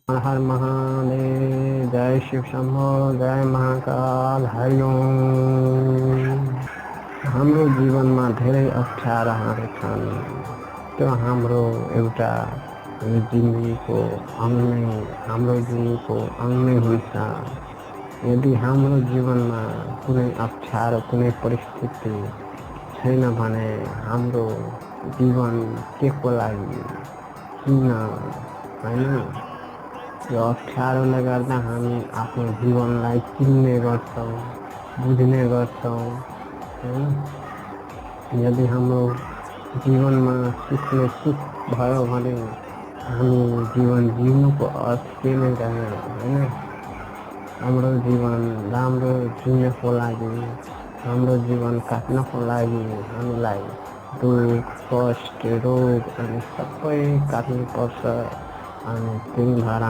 हर हर महादेव। जय शिव शंभो, जय महाकाल, हरिओम। हाम्रो जीवनमा धेरै अप्ठ्याराहरू छन्। त्यो हाम्रो एउटा जिन्दगीको अङ्ग नै, हाम्रो जिन्दगीको अङ्ग नै हुन्छ। यदि हाम्रो जीवनमा कुनै अप्ठ्यारो, कुनै परिस्थिति छैन भने हाम्रो जीवन के को लागि, किन, होइन? यो अप्ठ्यारोले गर्दा हामी आफ्नो जीवनलाई चिन्ने गर्छौँ, बुझ्ने गर्छौँ, होइन? यदि हाम्रो जीवनमा सुखले सुख भयो भने हामी जीवन जिउनुको अर्थ के नै रहेन, होइन? हाम्रो जीवन राम्रो जिउनको लागि, हाम्रो जीवन काट्नको लागि हामीलाई दुःख, कष्ट, रोग अनि सबै काट्नुपर्छ। अनि त्यही भएर